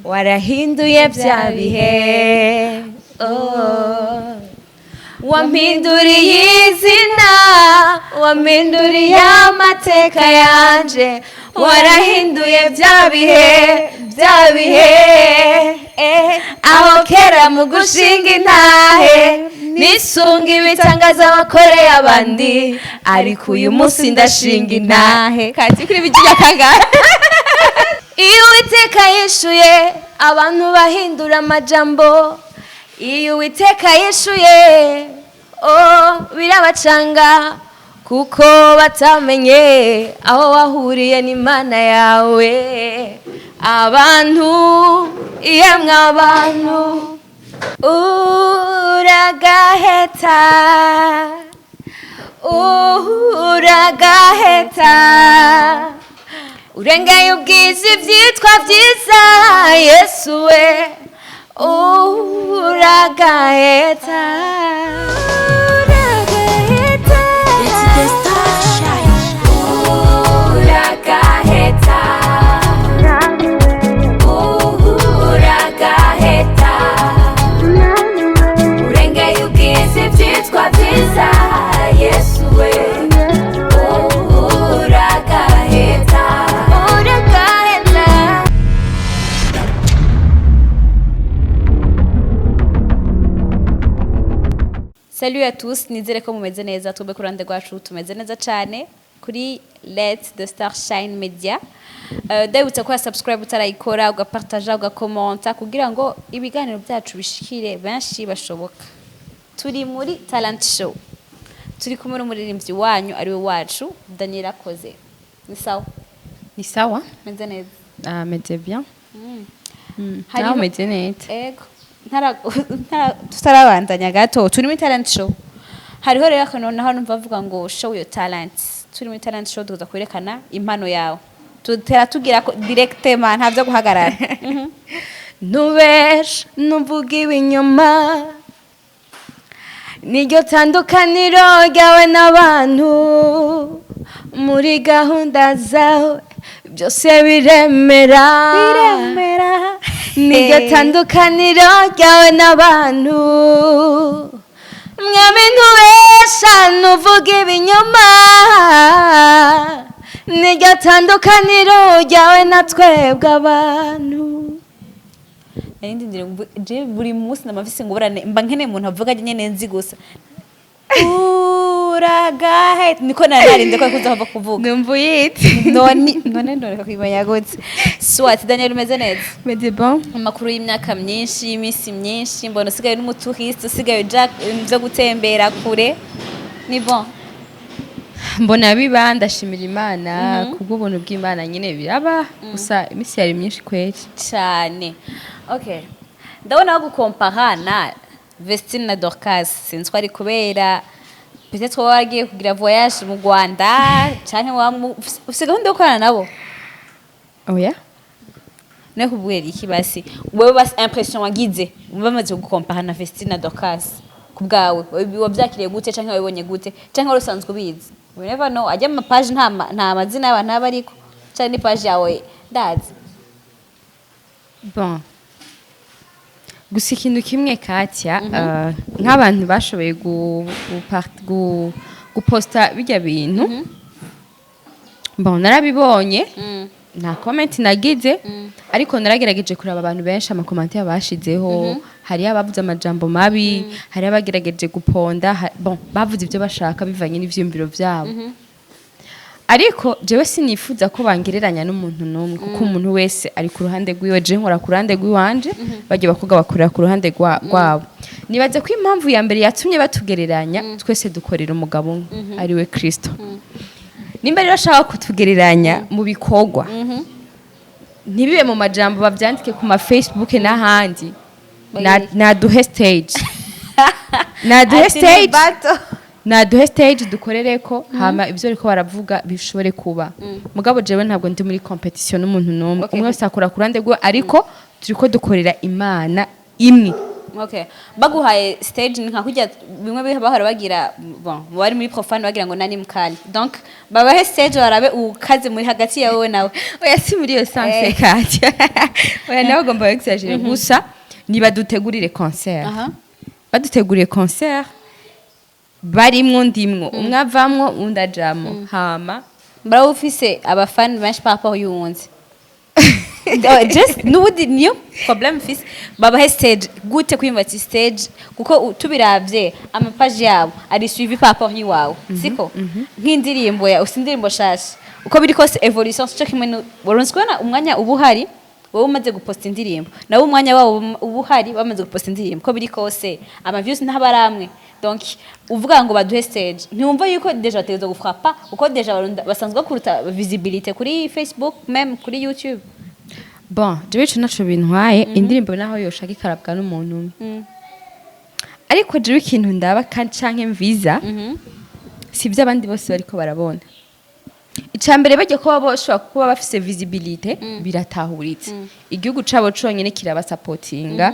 Warahinduye bya bihe, oh. Wampinduriye izina, wampinduriye amateka yanje, warahinduye bya bihe, bya bihe, eh. Aho kera mu gushinga intahe nisunga ibitangaza wakoreye abandi, ariko uyu munsi ndashinga intahe kati kuri bijya kangahe. Iyo Uwiteka yishuye, abantu bahindura amajambo. Iyo Uwiteka yishuye, oh, birabacanga, kuko batamenye aho wahuriye n'Imana yawe. Abantu, yemwe abantu, uragaheta, uragaheta, urengeye ubwiza ibyitwa byiza. Yesu we, uragaheta, uragaheta. Let the star shine. Uragaheta, uragaheta, urengeye ubwiza ibyitwa byiza. Yesu we, uragaheta, uragaheta. Salut à tous, nizere ko mumeze neza. Twebwe ku ruhande rwacu tumeze neza cyane kuri Let the Star Shine Media. Ndabibutsa ko subscribe utarayikora, ugapartaja, ugakomenta, kugira ngo ibiganiro byacu bishikire benshi bashoboka. Turi muri talent show, turi kumwe n'umuririmbyi wanyu ariwe wacu Daniel Akoze. Ni sawa? Ni sawa. Meze neza? Ah, meze bien. Hariho- Nawe umeze neza? Ego. Tutarabandanya gato, turi muri talent show. Hariho rero akantu naho numva bavuga ngo "show your talent". Turi muri talent show, tuza kwerekana impano yawe. Tutera tugira ko directement, nta byo guhagarara. Ntubesha, ntuvuga ibinyoma, niryo tandukaniro ryawe n'abantu. Muri gahunda zawe byose biremera. Biremera. Niryo tandukaniro ryawe n'abantu, Mwami. Ntubesha, ntuvuga ibinyoma, niryo tandukaniro ryawe na twebwe abantu. Nari ndindiriye ngo je buri munsi namafise ngorane, mba nkeneye umuntu avuga nyene nzi gusa uragahe. Niko nari narinze ko kuza kuvuga. Numva uyite. None none ndoreka kwimenya gute? Soit, Daniel, umeze neza? Meze bon. Amakuru y'imyaka myinshi, y'iminsi myinshi, mbona usigaye n'umutouriste, usigaye uja byo gutembera kure. Ni bon? Mbona biba, ndashimira Imana kubw'ubuntu bw'Imana nyine biraba. Gusa iminsi yari myinshi kweri. Cyane. Okay, ndabona bagukompara na Vestine na Dorcas. Sinzi ko ari kubera peut-être wowe wagiye kugira voyage mu Rwanda, canke ufise gahunda yo gukorana nabo? Oya. No kubwira iki basi, wewe basi impression wagize bamaze kugukompara na Vestine na Dorcas, ku bwawe wabyakiriye gute, canke wabibonye gute, canke wari usanzwe ubizi? We never know, ajya mu page nta mazina y'abantu aba ariko, canke ni page yawe, ndazi. Bon, gusa ikintu kimwe, Katya, nk'abantu bashoboye guposta bijya bintu, bon, narabibonye, nta comment nagize, ariko naragerageje kuraba abantu benshi amacommentaires bashizeho. Hariyo abavuze amajambo mabi, hariyo abagerageje guponda, bon, bavuze ibyo bashaka bivanye n'ivyiyumviro vyabo. Ariko jewe sinifuza ko bangereranya n'umuntu n'umwe, kuko umuntu wese ari ku ruhande rwiwe. Je nkora ku ruhande rw'iwanje, bagiye bakobwa bakorera ku ruhande rwabo. Nibaza ko impamvu ya mbere yatumye batugereranya, twese dukorera umugabo umwe, ariwe Kristo. Nimba rero ashaka kutugereranya mu bikorwa, ntibibe mu majambo, bavyandike ku ma Facebook n'ahandi. Naduhe stage, naduhe Ati ni stage. bato. Naduhe stage dukorereko, hama ibyo ariko baravuga bishobore kuba. Mugabo jewe ntabwo ndi muri competition n'umuntu n'umwe. Umwe wese akora ku ruhande rwe, ariko turiko dukorera Imana imwe. Okay, baguhaye stage ni nka kurya bimwe bahora bagira, bon, bari muri profane bagira ngo nani mkali. Donc babahe stage barabe ukaze muri hagati ya wowe nawe. Oya, si muri iyo sens. Katya, oya, nawe ugomba exagérer. Gusa nibadutegurire concert. Baduteguriye concert barimwo, ndimwo, umwe avamwo undi ajamwo, hama Baraba ufise abafani benshi par rapport y'uwundi. Oh, just n'ubundi niyo problème mfise. Babahe stage gute? Kwiyumva ati stage, kuko tubiravye amapaji yabo ari suivi par rapport y'iwawe, siko? Nk'indirimbo ya usi indirimbo shasha, uko biri kose évolution sico kimwe. Warunze kubona umwanya uba uhari wowe umaze guposta indirimbo, nawe umwanya wabo uba uhari bamaze guposta indirimbo. Uko biri kose ama views ntaba ari amwe. Donc uvuga ngo baduhe stage, ntiwumva yuko déjà bategerezwa gufrapa, kuko déjà basanzwe bakuruta visibilité kuri Facebook, même kuri YouTube. Bon, jewe ico naco bintwaye. Indirimbo naho yoshaka ikarabwa n'umuntu umwe, ariko jewe ikintu ndaba kandi canke mviza si ibyo abandi bose bariko barabona. Ica mbere, bajya kuba bashobora kuba bafise visibilité, biratahuritse, igihugu cabo conyene kirabasapotinga,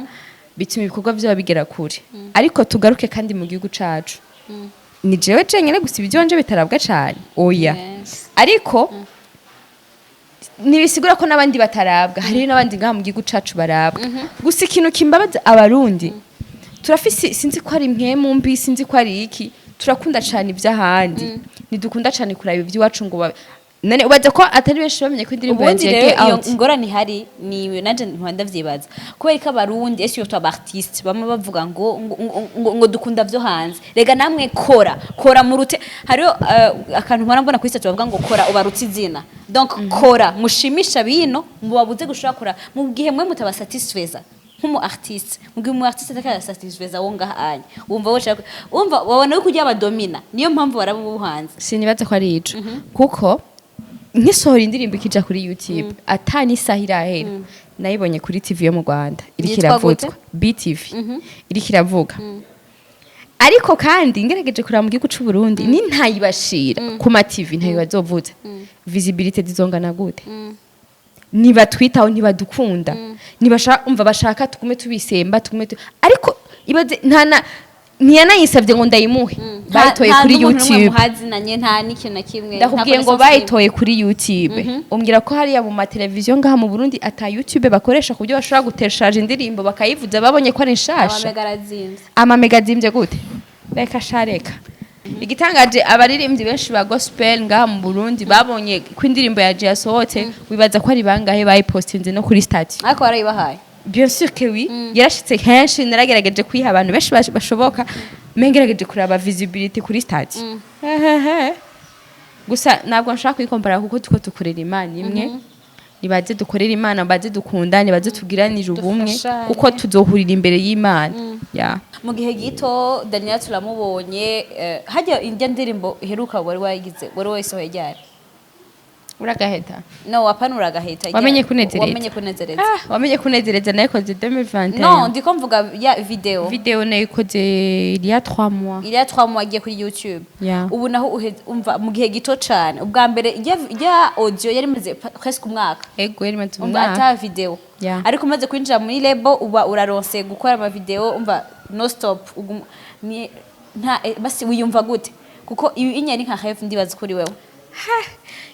bituma ibikorwa vyabo bigera kure. Ariko tugaruke kandi mu gihugu cacu, ni jewe jenyene gusa ivyonje bitarabwa cane? Oya. Ariko ntibisigura ko n'abandi batarabwa. Hariyo n'abandi ngaha mu gihugu cacu barabwa. Gusa ikintu kimbabaza, Abarundi turafise, sinzi ko ari impwemu mbi, sinzi ko ari iki, turakunda cane ivy'ahandi, ntidukunda cane kuraba ivy'iwacu ngo babe. None ubaza ko atari benshi bamenye ko indirimbo Ubundi yanje rero yagiye iyo out? Ingorane ihari ni nanje mpora ndavyibaza, kubera ko Abarundi et surtout aba artiste bamwe bavuga ngo dukunda vyo hanze. Rega namwe kora, kora murute. Hariho akantu mpora mbona kuri statut bavuga ngo kora ubarutse izina. Donc kora mushimisha bino mubabuze gushobora kora mu gihe mwe mutabasatisfeza nk'umu artiste. Mu gihe umu artiste ataka satisfeza wo ngaha anya, wumva woshaka, wumva wabona yuko ujya badomina, niyo mpamvu baraba ubuhanze. Sinibaza ko ari ico, kuko nkisohora indirimbo ikija kuri YouTube, ata n'isaha irahera nayibonye kuri TV yo mu Rwanda iriko Yitwa gute? iravuzwa, BTV iriko iravuga. Ariko kandi ngerageje kuraba mu gihugu c'u Burundi, ni ntayibashira ku ma TV, ntayo bazovuza. Visibilité zizongana gute? Nibatwitaho, ntibadukunda, ntibashaka, umva, bashaka tugume tubisemba, tugume ariko ibaze, nta na ntiyanayisabye ngo ndayimuhe, bayitoye kuri YouTube. Muhazinanye nta n'ikintu na kimwe. Ndakubwiye ngo bayitoye kuri YouTube. Umbwira ko hariya mu mateleviziyo ngaha mu Burundi ata YouTube bakoresha ku buryo bashobora guteshaje indirimbo bakayivuza babonye ko ari nshasha? Amamega arazimvye. Amamega azimvye gute? Reka sha, reka. Igitangaje, abaririmbyi benshi ba gospel ngaha mu Burundi babonye ko indirimbo yaje yasohotse, wibaza ko ari bangahe bayipostinze no kuri statut? Ariko warayibahaye? Bien sûr que oui, yarashitse kenshi. Naragerageje kwiha abantu benshi bashoboka, mais ngerageje kuraba visibility kuri statut. Ehehe. Gusa ntabwo nshaka kwikompara, kuko tuko dukorera Imana imwe. Nibaze dukorera Imana, baze dukundane, baze tugiranire ubumwe, Dufashanye. kuko tuzohurira imbere y'Imana ya. Mu gihe gito Daniel turamubonye. Hajya ijya ndirimbo iheruka wari wayigize, wari wayisohoye ryari? Uragaheta. No, wapana uragaheta. Wamenye kunezereza. Wamenye kunezereza. Ah, wamenye kunezereza nayikoze 2021. No, ndiko mvuga ya video. Video nayikoze il y a 3 mois. Il y a 3 mois agiye kuri YouTube. Yeah. Ubu naho umva mu gihe gito cane. Ubwa mbere ijya audio yari imaze presque umwaka. Ego, yari imaze Umva umwaka. Ata video. Yeah. Ariko umaze kwinjira muri label, uba uraronse gukora ama video, umva, no stop. Ni nta basi wiyumva gute? Kuko ibi inyari nka rêve ndibaza kuri wewe.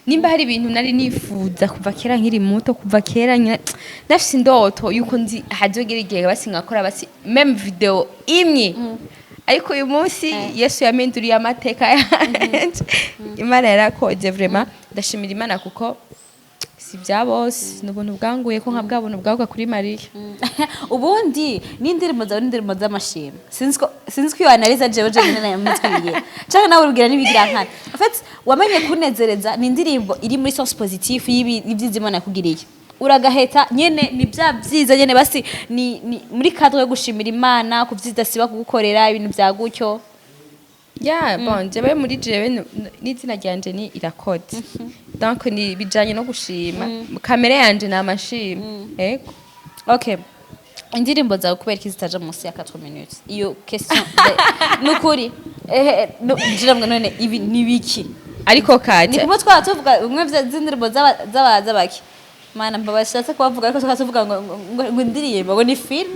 Nimba hari ibintu nari nifuza kuva kera nkiri muto, kuva kera nafise indoto yuko nzi hazogera igihe basi ngakora basi même video imwe. Ariko uyu munsi Yesu yaminduriye amateka yanje. Imana yarakoze vraiment, ndashimira Imana, kuko si bya bose. Ni ubuntu bwanguye ko nka bwa buntu bwaguka kuri Mariya. Ubundi n'indirimbo zawe n'indirimbo z'amashimwe. Sinzi ko iyo analyse jewe jewe nyene namutwiye canke nawe urubwira n'ibigira nkana. En fait, wamenye kunezereza ni indirimbo iri muri sens positif y'ibyiza Imana yakugiriye. Uragaheta nyene ni bya byiza nyene, basi ni muri cadre yo gushimira Imana ku vyiza siba kugukorera, ibintu vya gutyo. Ya, bon, jewe muri jewe n'izina ryanje ni Irakoze, donc ni bijanye no gushima. Kamere yanje ni amashima, ego. Okay, indirimbo zawe kubera iki zitaja munsi ya 4 minutes? Iyo question nukuri ehe no, ngira ngo none ibi ni biki? Ariko Ni Katya, kumwe twaba tuvuga bimwe z'indirimbo z'abaki, mana mbabashatse kubavuga, ariko twaba tuvuga ngo indirimbo ngo ni film.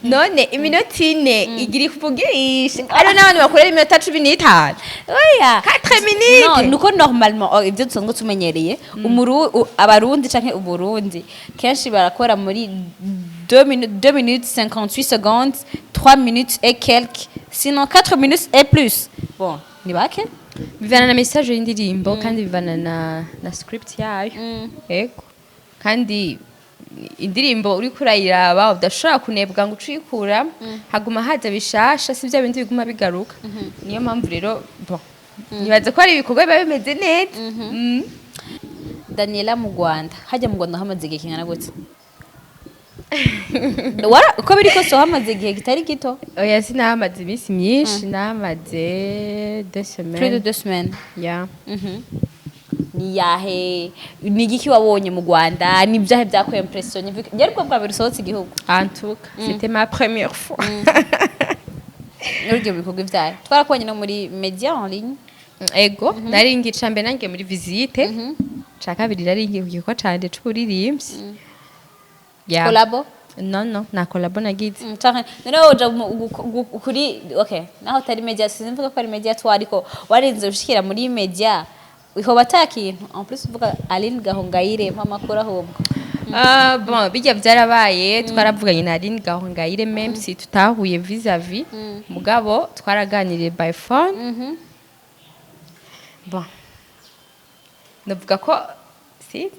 None iminota 4 igira ikuvugishe, hariho n'abantu bakorera iminota 15. Oya. 4 minutes. No, nuko normalement, oh, ibyo dusanzwe tumenyereye, abarundi canke uburundi kenshi barakora muri 2 minutes, 2 minutes 58 secondes, 3 minutes et quelques, sinon 4 minutes et plus. Bon, ni bake. Bivana na message y'indirimbo, kandi bivana na script yayo. Yego, kandi indirimbo uriko urayiraba udashobora kunebwa ngo uce uyikuramo, haguma haza bishasha, si bya bindi biguma bigaruka. Niyo mpamvu rero, bon, nibaza ko ari ibikorwa biba bimeze neza. Daniela, mu Rwanda, hajya mu Rwanda hamaze igihe kingana gute? Wara uko biri kose hamaze igihe kitari gito. Oya, sinahamaze iminsi myinshi, nahamaze deux Plus de semaines. 2 semaines. Ya. Ni yahe, ni igiki wabonye mu Rwanda? Ni ibyahe byakwimpressionné? Byari bwo bwa mbere usohotse igihugu? En tout cas, c'était ma première fois. Muri ibyo bikorwa ibyahe twarakubonye no muri media en ligne. Ego, nari ngica mbere nangiye muri visite, ca kabiri nari ngiye ku gikorwa canje c'uburirimbyi. Ya. Collabo? No, nta collabo nagize. Canke noneho uja kuri, okay, naho utari media, sinzi ko ari media twa, ariko warinze ushikira muri media ihoba ata kintu en plus uvuga Aline Gahongayire, mpa amakuru ahubwo. Ah, bon, bijya byarabaye, twaravuganye na Aline Gahongayire, même si tutahuye vis-à-vis, mugabo twaraganiriye by phone. Bon, ndavuga ko si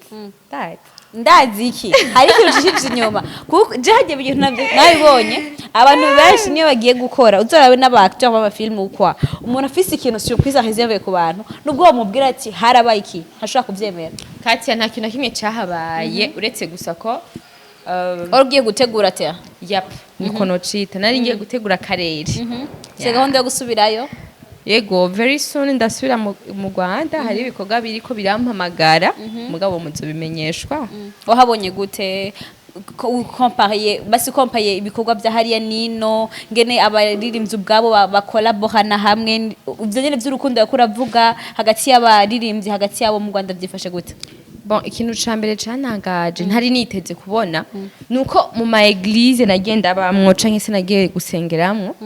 ndazi. Ndazi iki, hari ikintu ucishije inyuma, kuko je hagiye ibintu nabibonye, abantu benshi niyo bagiye gukora, uzorabe n'aba acteur b'amafilm, ukwa umuntu afise ikintu surprise réservé ku bantu, nubwo wamubwira ati harabaye iki, ntashobora kuvyemera. Katia, nta kintu na kimwe cyahabaye, uretse gusa ko Wari ugiye gutegura terrain? Yap, niko nocita, nari ngiye gutegura akarere. Se gahunda yo gusubirayo? Yego, very soon ndasubira mu Rwanda, hari ibikorwa biriko birampamagara, mugabo muzobimenyeshwa. Wahabonye gute? Kompariye basi, kompaye ibikorwa bya hariya nino, ngene abaririmbyi ubwabo bakolaborana hamwe, ivyo nyene vy'urukundo yakura avuga hagati y'abaririmbyi, hagati yabo mu Rwanda byifashe gute? Bon, ikintu ca mbere cantangaje ntari niteze kubona nuko mu ma église nagenda bamwo canke se nagiye gusengeramwo,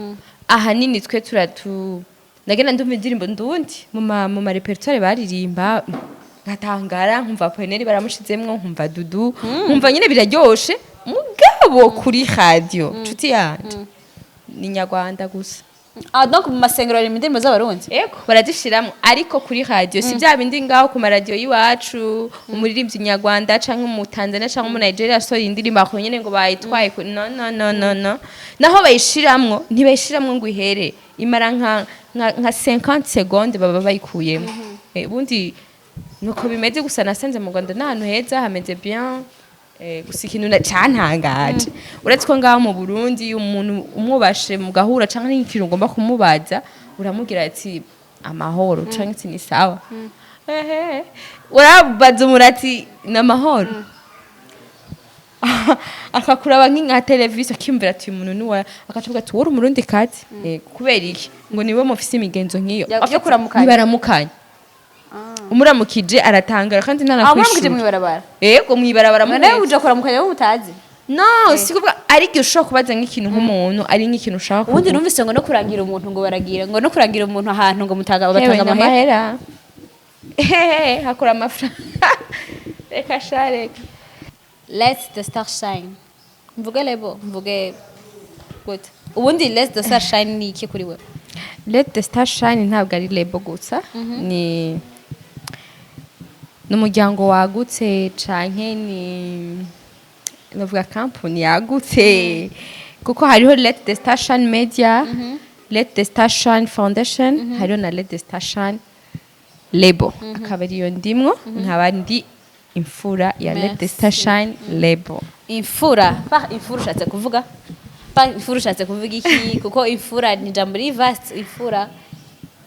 ahanini twe turatu nagenda ndumva indirimbo ndundi mu ma répertoire baririmba, nkatangara, nkumva Poeneri baramushizemwo, nkumva Dudu, nkumva nyine biraryoshe, mugabo kuri radio, nshuti yanje, ni nyarwanda gusa. Ah, donc mu masengero hari indirimbo z'abarundi? Ego, barazishiramwo, ariko kuri radio si bya bindi ngaho ku maradiyo y'iwacu, umuririmbyi nyarwanda canke mu Tanzania canke mu Nigeria asohoye indirimbo aho nyene ngo bayitwaye no, no, no, no, no. Naho bayishiramwo, ntibayishiramwo ngo ihere, imara nka 50 secondes baba bayikuyemo. Ubundi nuko bimeze. Gusa nasanze mu Rwanda n'ahantu heza, hameze bien. Gusa ikintu cantangaje, uretse ko ngaho mu Burundi umuntu umwubashe mugahura canke n'ikintu ugomba kumubaza, uramubwira ati amahoro canke ati ni sawa. Ehe, urabaza umuntu ati ni amahoro, akakuraba nk'inka televiziyo, akiyumvira ati uyu muntu ni akavuga ati wowe uri umurundi kazi. Kubera iki ngo niwe mufise imigenzo nk'iyo? Yo kuramukanya. Ntibaramukanya, umuramukije aratangara kandi Ah, muramukije ntanakwishura. Mw'ibarabara? Yego, mw'ibarabara. None Muhetse. uja kuramukanya bo mutazi? No, si kuvuga, ari igihe ushobora kubaza nk'ikintu nk'umuntu, ari nk'ikintu ushaka Ubundi kuvuga. numvise ngo no kurangira umuntu, ngo baragira ngo no kurangira umuntu ahantu ngo mutaga Yewe, batanga amahera. N'amahera. Hehe, hakora amafaranga, reka sha, reka. Let the star shine, mvuge label, mvuge gute? Ubundi Let the Star Shine ni iki kuri we? Let the Star Shine ntabwo ari label gusa, ni umuryango wagutse, canke ni navuga company yagutse, kuko hariho Let the Star Shine Media, Let the Star Shine Foundation, hariho na Let the Star Shine Label, akaba ariyo ndimwo, nkaba ndi imfura ya Let the Star Shine Label. Imfura, par imfura ushatse kuvuga, par imfura ushatse kuvuga iki? Kuko imfura ni ijambo riri vaste, imfura.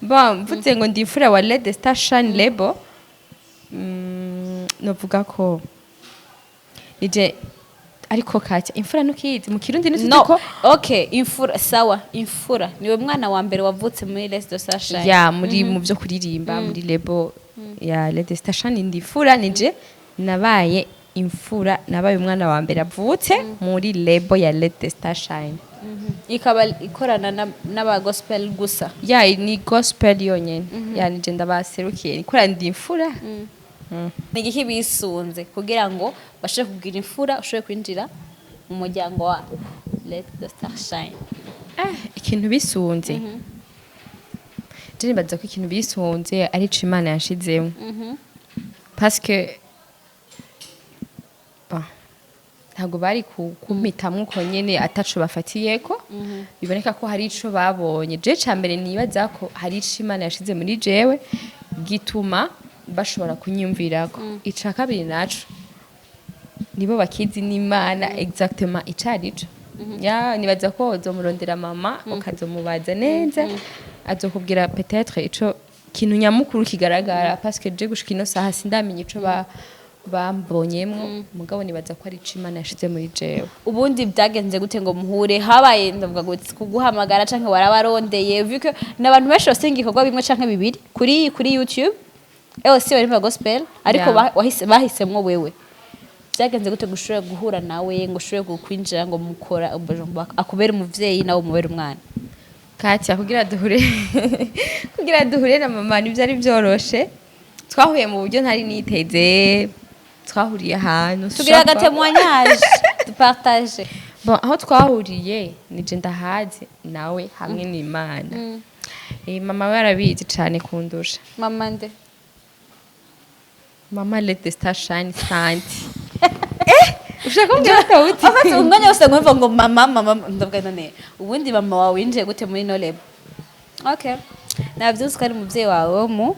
Bon, mvuze ngo ndi imfura wa Let the Star Shine Label, novuga ko nije, ariko Katya, imfura ntukizi mu Kirundi ntituzi No. ko. Okay, imfura, sawa, imfura niwe mwana wa mbere wavutse muri Let the Star Shine. Ya, muri mu byo kuririmba muri label ya Let the Star Shine, ndi imfura, nije nabaye Imfura, nabaye umwana wa mbere avutse muri label ya Let the Star Shine. Ikaba ikorana n'aba gospel gusa? Ya, ni gospel yonyene. Ya, nije ndabaserukiye, nikora, ndi imfura. Ni igiki bisunze kugira ngo bashobore kugira imfura ushobore kwinjira mu muryango wa Let the Star Shine? Ikintu bisunze, je nibaza ko ikintu bisunze ari ico Imana yashizemo, parce que bon, ntabwo bari kumpitamwo uko nyene ataco bafatiyeko. Biboneka ko hari ico babonye. Je ca mbere nibaza ko hari ico Imana yashize muri jewe gituma bashobora kunyumvirako. Ica kabiri naco, nibo bakizi n'Imana exactement icarico. Ya, nibaza ko uzomurondera mama, ukazomubaza neza, azokubwira peut-être ico kintu nyamukuru kigaragara, parce que je gushika ino saha sindamenya ico bambonyemwo, mugabo nibaza ko ari ico Imana yashize muri jewe. Ubundi byagenze gute ngo muhure? Habaye, ndavuga gute, kuguhamagara canke warabarondeye, vu que n'abantu benshi basenga ibikorwa bimwe canke bibiri kuri YouTube, ewe si bari mu gospel, ariko bahisemwo wewe. Byagenze gute gushobora guhura nawe, ngo ushobore kwinjira, ngo mukora akubere umuvyeyi nawe umubere umwana? Katya, kugira duhure na mama ntibyari byoroshe. Twahuye mu buryo ntari niteze. Twahuriye ahantu Tugira shapa. Aga témoignage dupartage. Bon, aho twahuriye nije ndahazi nawe hamwe n'Imana. Mama we arabizi cane kundusha. Mama nde? Mama Let the Star Shine Santi. Ushaka kumbwira Tawuti? En fait, umwanya wose ngumva ngo mama, mama, ndavuga none ubundi mama wawe winjiye gute muri no label? Okay, navyuzi ko ari umuvyeyi wawe wo mu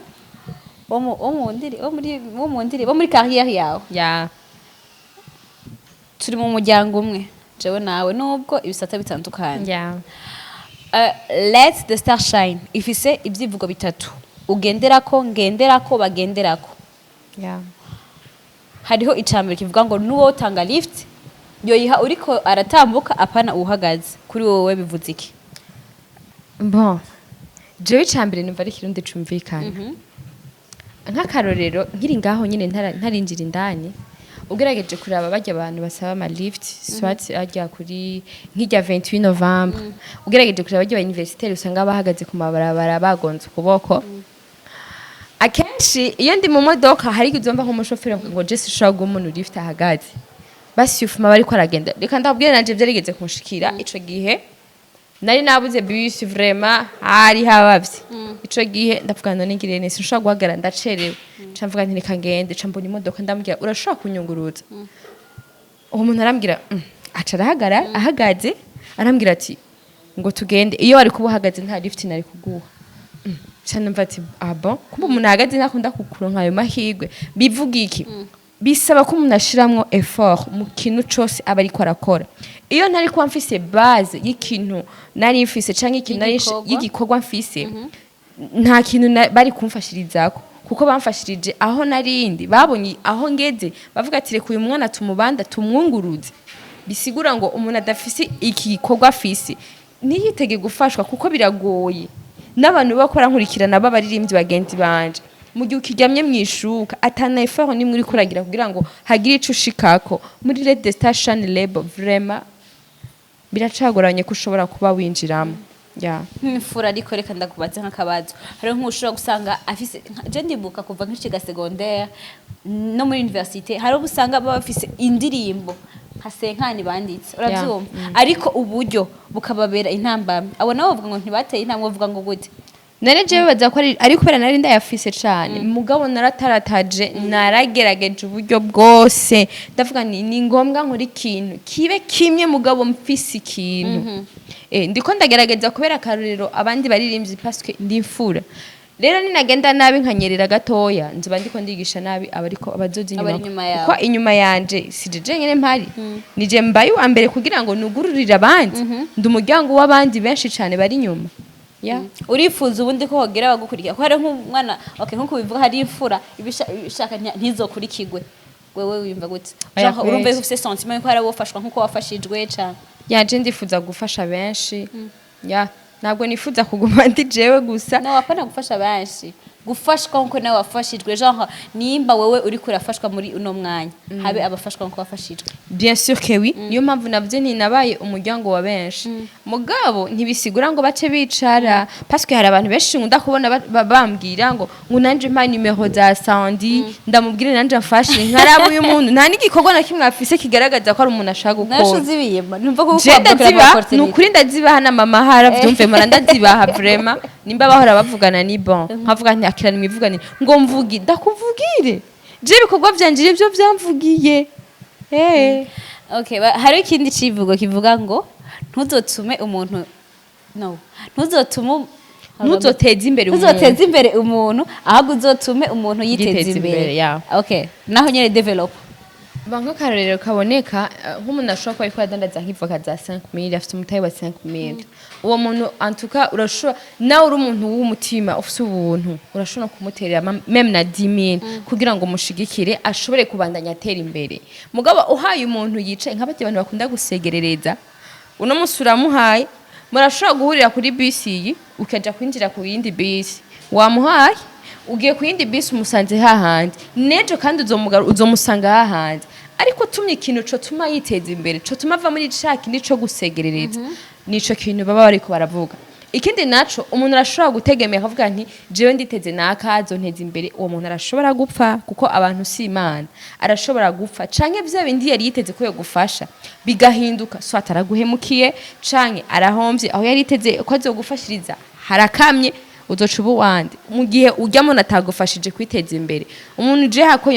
ndiri wo mu ndiri wo muri carrière yawe. Ya. Turi mu muryango umwe jewe nawe, nubwo ibisata bitandukanye. Ya. Let the Star Shine ifise ibyivugo bitatu ugenderako, ngenderako, bagenderako. Ya. Hariho icambere kivuga ngo nuwo utanga lift yoyiha uriko aratambuka, apana uhagaze. Kuri wowe bivuze iki? Bon, jewe icambere numva ari Ikirundi cumvikana. Nk'akarorero, nkiri ngaho nyine ntarinjira indani, ugerageje kuraba barya abantu basaba ama lift, soit ajya kuri nk'irya 28 novembre, ugerageje kuraba barya ba universitaire usanga bahagaze ku mabarabara bagonze ukuboko. Akenshi iyo ndi mu modoka, hari igihe uzumva nk'umushoferi avuga ngo je sinshobora guha umuntu lift ahagaze, basi ufuma bariko aragenda. Reka ndabwire, nanje vyarigeze kunshikira. Ico gihe nari nabuze bus, vraiment hari habavye. Ico gihe ndavuga none ngire nese, sinshobora guhagarara, ndacerewe. Nca mvuga nti reka ngende. Nca mbona imodoka, ndamubwira urashobora kunyunguruza? Uwo muntu arambwira aca arahagara ahagaze, arambwira ati ngo tugende, iyo wari kuba uhagaze nta lift nari kuguha. Nca numva ati ah bon, kuba umuntu ahagaze ntakunda kukuronka ayo mahirwe. Bivuga iki? Bisaba ko umuntu ashiramwo effort mu kintu cose aba ariko arakora. Iyo ntari kuba mfise base y'ikintu nari mfise canke ikintu nari y'igikorwa. Y'igikorwa mfise, nta kintu bari kumfashirizako, kuko bamfashirije aho narindi, babonye aho ngeze, bavuga ati reka uyu mwana tumubanda tumwunguruze. Bisigura ngo umuntu adafise igikorwa afise ntiyitege gufashwa, kuko biragoye. N'abantu bakora nkurikirana b'abaririmbyi bagenzi banje, mu gihe ukiryamye mu ishuka atana effort nimwe uriko uragira kugira ngo hagire ico ushikako muri Let the Star Shine label, vraiment biracagoranye ko ushobora kuba winjiramo, ya. Nk'imfura, ariko reka ndakubaze nk'akabazo. Hariho nk'ushobora gusanga afise je ndibuka kuva nk'iciga secondaire no muri université, hari ubu usanga baba bafise indirimbo nka senkani banditse, uravyumva, ariko uburyo bukababera intambamyi. Abo nabo bavuga ngo ntibateye intambwe, bavuga ngo gute? None jewe baza ko ari kubera nari ndayafise cane, mugabo naratarataje, naragerageje uburyo bwose. Ndavuga ni ngombwa nkora ikintu kibe kimwe, mugabo mfise ikintu. Ndiko ndagerageza kubera akarorero abandi baririmbyi, parce que ndi imfura. Rero ninagenda nabi nkanyerera gatoya, nzoba ndiko ndigisha nabi abariko abazoza Abari inyuma, inyuma yawe. kuko inyuma yanje si je jenyene mpari, nije mbaye uwa mbere kugira ngo nugururire abandi, ndi umuryango w'abandi benshi cane bari inyuma, ya. Urifuza ubundi ko hogira abagukurikira, ko hari nk'umwana, okay, nkuko bivuga hari imfura ibishaka ntizokurikirwe, wewe wiyumva gute? Oya, Genre, urumva kweli. yuko ufise sentiment yuko hari abofashwa nkuko wafashijwe cane? Yaje, ndifuza gufasha benshi, ya, ntabwo nifuza kuguma ndi jewe gusa. No, wapana gufasha benshi. Gufashwa nkuko nawe wafashijwe, genre nimba wewe uriko urafashwa muri uno mwanya, habe abafashwa nkuko wafashijwe. Bien sûr que oui. Niyo mpamvu navyo ntinabaye umuryango wa benshi, mugabo ntibisigura ngo bace bicara, parce que hari abantu benshi nkunda kubona bambwira ngo nanje mpa nimero za Sandy, ndamubwire nanje amfashe. Nkaraba uyu muntu nta n'igikorwa na kimwe afise kigaragaza ko ari umuntu ashaka Nawe gukora. uzibiyema, numva ko Je ndazibaha, ni ukuri ndazibaha, na mama haravyumve, mara ndazibaha vraiment. Nimba bahora bavugana ni bon, nkavuga nti akirana imivuganire ngo mvugi ndakuvugire, je ibikorwa vyanje nivyo vyamvugiye. Okay, hariho ikindi civugo kivuga ngo ntuzotume umuntu, no, ntuzotume Ntuzoteze imbere umuntu. Ntuzoteze imbere umuntu, ahubwo uzotume umuntu yiteza Yiteza imbere. imbere, yeah. Okay, naho nyene develop. Ba nk'akarorero kaboneka, nk'umuntu ashobora kuba ariko adandaza nk'ivoka za 5000, afite umutahe wa 5000. Uwo muntu antuka urashobora nawe, uri umuntu w'umutima ufite ubuntu, urashobora kumuterera même na 10000 kugira ngo umushigikire ashobore kubandanya atera imbere. Mugabo uhaye umuntu yicaye, nk'abarya abantu bakunda gusegerereza, uno munsi uramuhaye, murashobora guhurira kuri bisi iyi, ukaja kwinjira ku yindi bisi, wamuhaye, ugiye ku yindi bisi umusanze hahandi, nejo kandi uzomusanga hahandi. Ariko utumye ikintu cotuma yiteza imbere, cotuma ava muri ca kindi co gusegerereza, nico kintu baba bariko baravuga. Ikindi naco, umuntu arashobora gutegemera akavuga nti jewe nditeze naka azonteza imbere. Uwo muntu arashobora gupfa, kuko abantu si Imana. Arashobora gupfa, canke vya bindi yari yiteze ko yogufasha bigahinduka, soit araguhemukiye canke arahomvye, aho yari yiteze ko azogufashiriza harakamye, uzoca uba uwande mu gihe urya muntu atagufashije kwiteza imbere. Umuntu je hako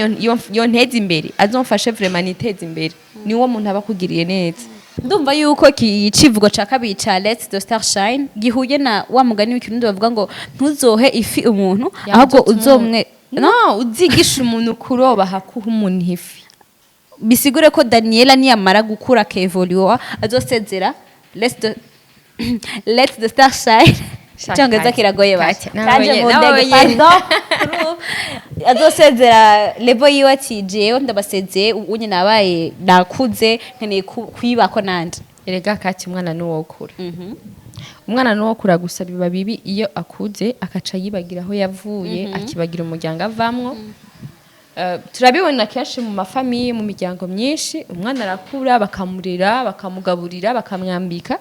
yonteza imbere, azomfashe vraiment niteze imbere, niwo muntu aba akugiriye neza. Ndumva yuko iki civugo ca kabiri ca Let the Star Shine gihuye na wa mugani w'ikirundi bavuga ngo ntuzohe ifi umuntu, ahubwo uzomwe No, uzigisha umuntu kuroba hakuha umuntu ifi. Bisigure ko Daniela niyamara gukura akevoluwa azosezera Let the Star Shine. Icyongereza kiragoye basha. Nawe Kaje mu nawe ndege, pardon. Azosezera label yiwe ati jewe ndabasezeye, unye nabaye nakuze, nkeneye kwibako nanje. Erega kati, umwana nuwokura, umwana nuwokura. Gusa biba bibi iyo akuze akaca yibagira aho yavuye, akibagira umuryango avamwo. Turabibona kenshi mu ma familles, mu miryango myinshi, umwana arakura bakamurera, bakamugaburira, bakamwambika,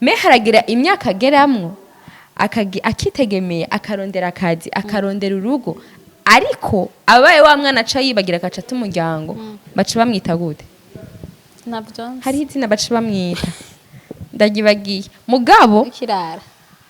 mais haragira imyaka ageramwo akitegemeye, akarondera akazi, akarondera urugo, ariko abaye wa mwana aca yibagira, agaca ata umuryango. Baca bamwita gute? Hariho izina baca bamwita, ndagibagiye, mugabo Ikirara.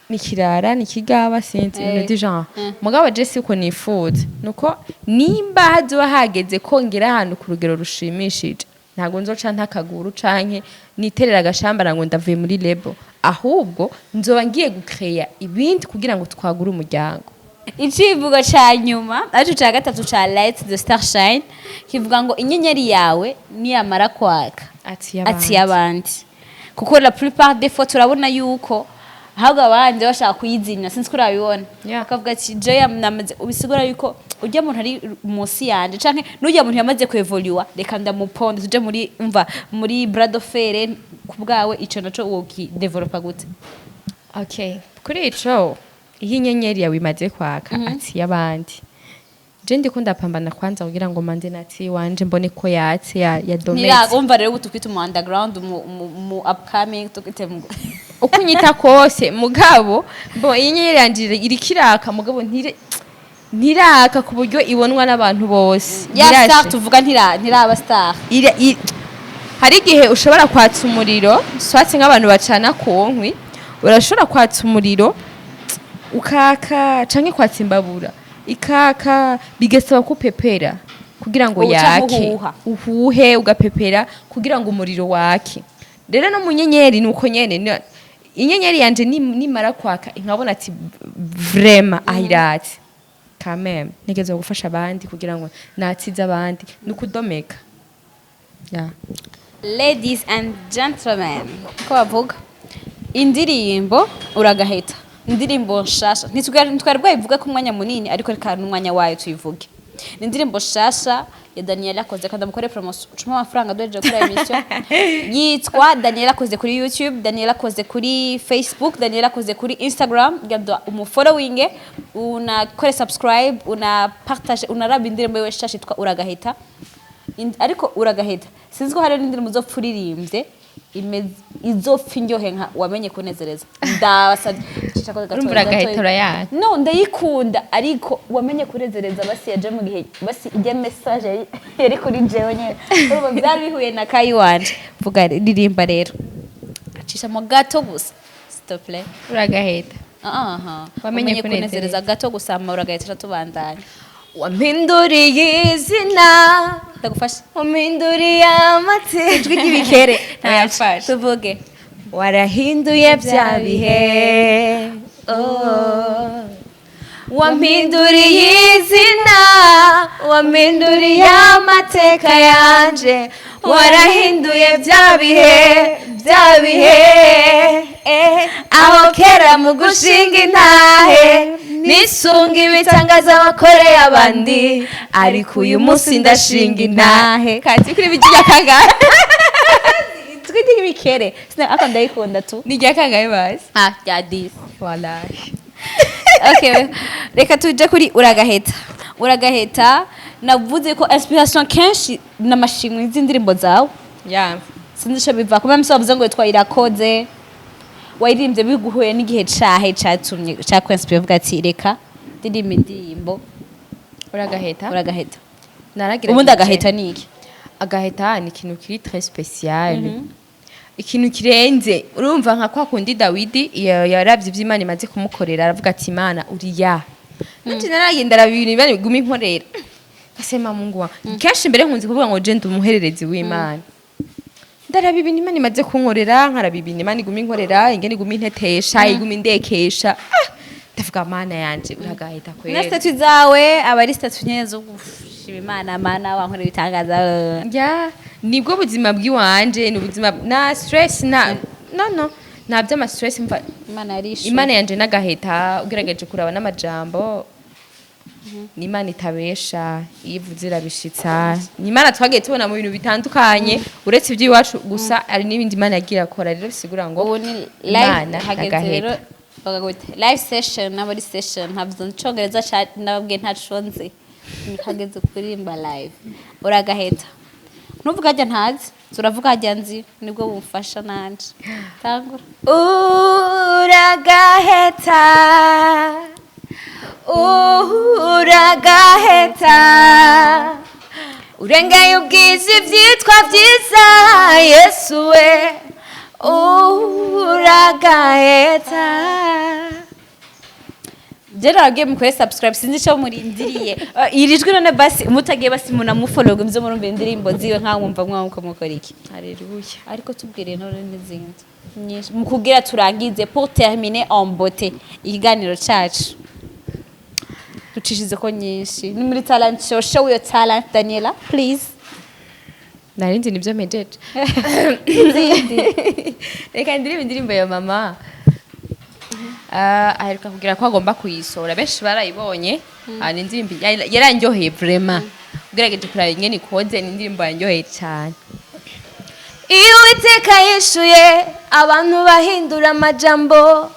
Ni kirara, ni kigaba, sinzi, ibintu du genre. Mugabo je siko nifuza, nuko nimba hazoba hageze ko ngera ahantu ku rugero rushimishije, ntabwo nzoca ntakaguru canke niterera agashambara ngo ndavuye muri label, ahubwo nzoba ngiye gucreya ibindi kugira ngo twagure umuryango. Icivugo ca nyuma, ariko ca gatatu ca Let the Star Shine, kivuga ngo inyenyeri yawe niyamara kwaka ati ati y'abandi, kuko la plupart des fois turabona yuko ahubwo abandi bashaka kuyizimya. Sinzi ko urabibona. Akavuga ati je namaze, ubisigura yuko ujya muntu ari munsi yanje canke n'ujya muntu yamaze kuevoluwa, reka ndamuponde tuje muri umva muri bras de fer. Ku bwawe ico naco wokidevelopa gute? Okay, kuri ico, iyo inyenyeri yawe imaze kwaka ati y'abandi, je ndiko ndapambana kwanza kugira ngo mande nati wanje mbone ko yatse ya dometse. Ntiragumva rero ubu tukwita umu underground, mu upcoming, tukwite mu Uko unyita kose, mugabo bo iyi nyenyeri yanje iriko iraka, mugabo ntiraka ku buryo ibonwa n'abantu bose. Ya Ntirashe. star tuvuga ntiraba star. Hari igihe ushobora kwatsa umuriro, swatse nk'abantu bacana ku nkwi, urashobora kwatsa umuriro ukaka, canke kwatsa imbabura ikaka, bigasaba ko upepera kugira ngo Uca yake. uhuha. Uhuhe, ugapepera kugira ngo umuriro wake. Rero no mu nyenyeri nuko nyene, inyenyeri yanje nimara kwaka nkabona ati vraiment ahiratse, quand même ntegerezwa gufasha abandi kugira ngo natsize abandi, ni ukudomeka, yeah. Ladies and gentlemen, ko bavuga indirimbo uragaheta, indirimbo nshasha ntitwari bwayivuga ko umwanya munini, ariko reka n'umwanya wayo tuyivuge. Ni indirimbo shasha ya Daniela akoze, kandi amukore promotion, ucuma amafaranga duhejeje gukora émission. Yitwa Daniela akoze kuri YouTube, Daniela akoze kuri Facebook, Daniela akoze kuri Instagram. Genda umufollowing, unakore subscribe, una partage, unaraba indirimbo yiwe shasha yitwa Uragahita. Ariko Uragahita, sinzi ko hari n'indirimbo uzopfa uririmbye izopfa indyohe nka Wamenye Kunezereza. Ndabasabye. Shaka gato- Urumva Uragahita gato- urayazi. No, ndayikunda, ariko Wamenye Kunezereza basi yaje mu gihe basi ijya message yari kuri jewe nyene. Urumva byari bihuye na kayi wanje. Vuga, ririmba rero, acishamo gato gusa, s'il te plaît. Uragahita. Aha. Wamenye Wamenye Kunezereza. Kunezereza gato gusa, hama Uragahita tubandanya. Wampinduriye izina. Ndagufasha. Wampinduriye amateka. Ijwi ry'ibikere. Ntayafashe. Tuvuge. Warahinduye bya bihe, oh. Wampinduriye izina, wampinduriye amateka yanje, warahinduye bya bihe, bya bihe, eh. Aho kera mu gushinga intahe nisunga ibitangaza wakoreye abandi, ariko uyu munsi ndashinga intahe kandi kuri bijya kangahe? Ijwi ry'ibikere. Ariko ndayikunda tu. Ni irya kangahe bazi? Ah, rya 10. Wallahi. Okay, reka tuje kuri Uragaheta. Uragaheta, navuze ko inspiration kenshi n'amashimwe z'indirimbo zawe. Sinzi ico biva kuba mse wavuze ngo yitwa Irakoze, wayirimbye biguhuye n'igihe cahe catumye cakwinspire uvuga ati reka ndirimba indirimbo? Uragaheta. Uragaheta. Naragira. Ubundi agaheta ni iki? Agaheta ni ikintu kiri très spécial, ikintu kirenze. Urumva nka kwa kundi Dawidi yaravye ivyo Imana imaze kumukorera, aravuga ati: "Imana uriya." Nanje naragenda araba ibintu Imana iguma inkorera, ngasema: "Mungu wa." Kenshi mbere nkunze kuvuga ngo je ndi umuhererezi w'Imana. Ndaraba ibintu Imana imaze kunkorera, nkaraba ibintu Imana iguma inkorera, ingene iguma intetesha, iguma indekesha. Ah, ndavuga: "Mana yanje, uragahita Na kwera." statut zawe aba ari statut nyene zo gushima Imana: "Mana, wankorera ibitangaza." Ya, nibwo buzima bw'iwanje, ni ubuzima na stress na no no nta by'ama stress mva. Imana yarishuye. Imana yanje n'agaheta. Ugerageje kuraba n'amajambo, ni Imana itabesha, iyo ivuze irabishitsa. Ni Imana twagiye tubona mu bintu bitandukanye, uretse iby'iwacu gusa hari n'ibindi Imana yagiye akora. Rero bisigura ngo Ubu ni live. Imana Hageze n'agaheta. rero bavuga gute? Live session nabo ari session, ntabwo ncongereza, nababwiye ntaco nzi. Hageze kuririmba live Uragaheta. Ntuvuga hajya ntazi, turavuga hajya nzi, nibwo bumfasha nanje. Tangura. Uragaheta, uragaheta, urengeye ubwiza ibyitwa byiza, Yesu we, uragaheta. Jera nababwiye mukore subscribe, sinzi ico murindiriye. Iri jwi none basi mutagiye basi munamufollow ngo muze murumva indirimbo ziwe nkaho mwumva mwamuko mukora iki? Haleluya. Ariko tubwire none n'izindi nyinshi mu kugira turangize, pour terminer en beauté ikiganiro cacu. Ducishize ko nyinshi ni muri talent show. Show your talent, Daniela, please. Narinzi nibyo mpejeje. Izindi. Reka ndirimbe indirimbo ya mama. Ah, aheruka kugira ko agomba kuyisohora, benshi barayibonye. Ah, ni indirimbo yarandyoheye vraiment. Ugerageje kuraba ingene ikoze, ni indirimbo yanryoheye cyane. Iyo Uwiteka yishuye, abantu bahindura amajambo.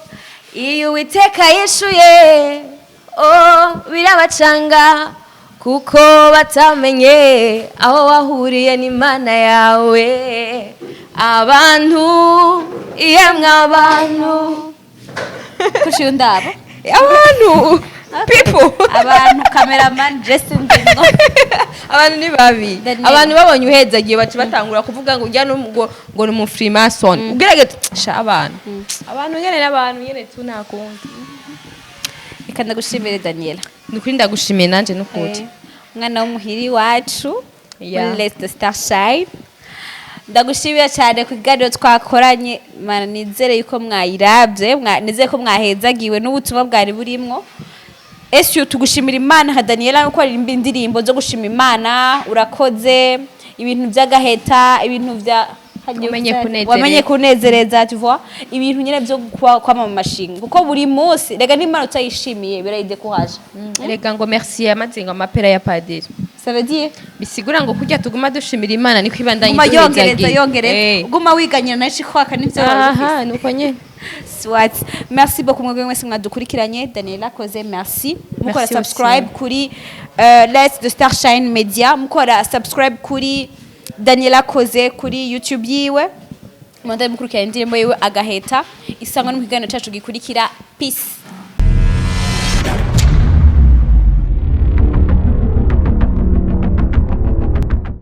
Iyo Uwiteka yishuye, oh, birabacanga, kuko batamenye aho wahuriye n'Imana yawe. Abantu, yemwe abantu. Kuciye undaba. Abantu, people. Abantu, cameraman Justin Ndingo. Abantu ni babi. Daniel. Abantu babonye uhezagiye baca batangura kuvuga ngo ujya ngo ni umufrimason. Ugerageze sha, abantu nyene n'abantu nyene tu, nta kundi. Reka ndagushimire, Daniela. Ni ukuri ndagushimiye nanje n'ukuri. Umwana w'umuhiri wacu muri Let the Star Shine. Ndagushimira cyane ku kiganiro twakoranye. Mana, nizere yuko mwayirabye, nizere ko mwahezagiwe n'ubutumwa bwari burimwo. Ese tugushimira Imana nka Daniela nuko aririmba indirimbo zo gushima Imana, urakoze, ibintu by'agaheta, ibintu bya Wamenye kunezereza. Wamenye kunezereza, tu vois, ibintu nyene byo kwama mu mashinga, kuko buri munsi rega n'Imana utayishimiye birayidécourage. Rega ngo merci yamaze ngo amapera ya padiri. Ça veut dire? Bisigura ngo kurya tuguma dushimira Imana niko ibandanya Guma yongereza. iduhezagira. Yongereza. Guma wiganyira nayo ikwaka n'ivyo wari ufise. Aha, nuko nyene. Soit, merci beaucoup mwebwe mwese mwadukurikiranye. Daniela Koze, merci. Mukora Merci subscribe aussi. kuri Let the Star Shine Media, mukora subscribe kuri Daniela Koze kuri YouTube yiwe, mwandari mukurikirana indirimbo yiwe Agaheta. Isangwa no mu kiganiro cacu gikurikira. Peace.